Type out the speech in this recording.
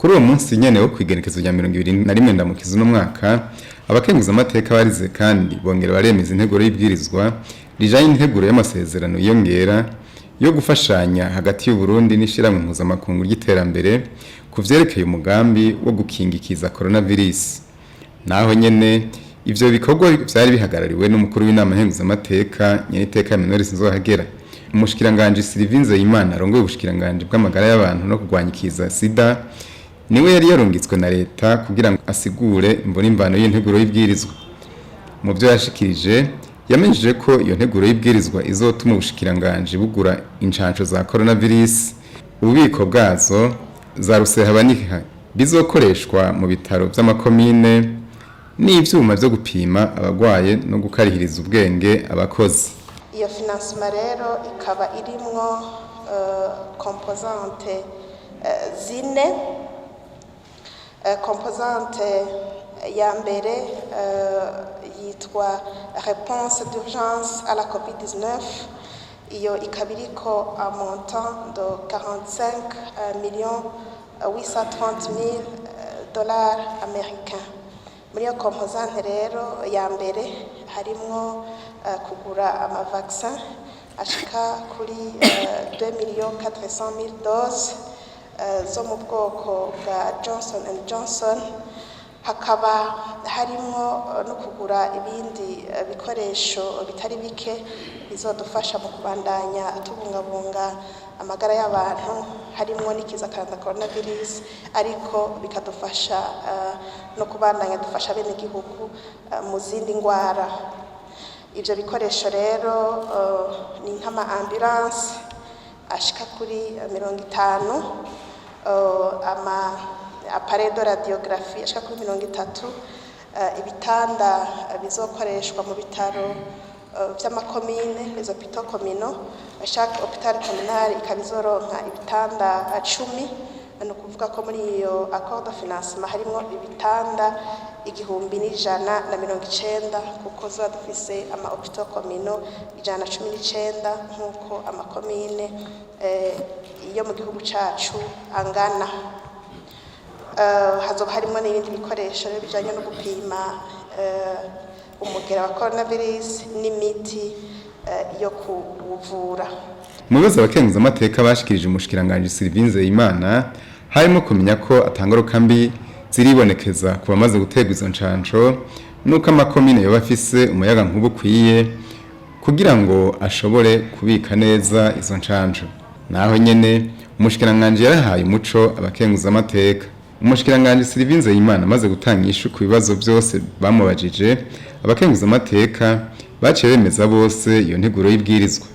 Kuri uwo munsi nyene wo kwigenekezo rya 21 Ndamukiza uno mwaka, abakenguzamateka barize kandi bongera baremeza integuro y'ibwirizwa rijanye n'integuro y'amasezerano yiyongera yo gufashanya hagati y'u Burundi n'ishirahamwe mpuzamakungu ry'iterambere ku vyerekeye umugambi wo gukingikiza coronavirus. Naho nyene ivyo bikorwa vyari bihagarariwe n'umukuru w'inama nkenguzamateka, nyeniteka Emmanuel Sinzohagera. Umushikiranganji Sylvie Nzeyimana arongoye ubushikiranganji bw'amagara y'abantu no kurwanya ikiza sida niwe yari yarungitswe na leta kugira ngo asigure imbona imvano y'integuro y'ibwirizwa. Mu byo yashikirije, yamenyesheje ko iyo nteguro y'ibwirizwa izotuma ubushikiranganji bugura incanco za coronavirus, ububiko bwazo za rusehabaniha bizokoreshwa mu bitaro vy'amakomine n'ivyuma vyo gupima abagwaye no gukarihiriza ubwenge abakozi. Iyo financement rero ikaba irimwo composante zine. Composante ya mbere yitwa réponse d'urgence à la COVID-19. Iyo ikaba iriko un montant de 45 millions 830 mille dollars américains. Muri iyo composante rero ya mbere harimwo kugura ama vaccin ashika kuri 2 millions 400 mille doses zo mu bwoko bwa Johnson and Johnson. Hakaba harimo no kugura ibindi bikoresho bitari bike bizodufasha mu kubandanya tubungabunga amagara y'abantu, harimo n'ikiza karanda coronavirus, ariko bikadufasha no kubandanya dufasha bene gihugu mu zindi ngwara. Ivyo bikoresho rero ni nk'ama ambulance ashika kuri 50, ama appareil de radiographie ashika kuri 30, ibitanda bizokoreshwa mu bitaro vy'amakomine, les hôpitaux communaux. Chaque hôpital communal ikaba izoronka ibitanda 10. Ni ukuvuga ko muri iyo accord de financement harimwo ibitanda 1190, kuko zoba dufise ama hôpitaux communaux 119, nk'uko amakomine yo mu gihugu cacu angana. Hazoba harimo n'ibindi bikoresho rero bijanye no gupima umugera wa coronavirus n'imiti yo kuwuvura. Mu bibazo abakenguzamateka bashikirije umushikiranganji Sylvie Nzeyimana harimo kumenya ko atangaruka mbi ziribonekeza ku bamaze guterwa izo ncanco, nuko amakomine yoba afise umuyaga nkuba ukwiye kugira ngo ashobore kubika neza izo ncanco. Naho nyene umushikiranganji yarahaye umuco abakenguzamateka. Umushikiranganji Sylvie Nzeyimana amaze gutanga inyishu ku bibazo byose bamubajije, abakenguzamateka baciye bemeza bose iyo nteguro y'ibwirizwa.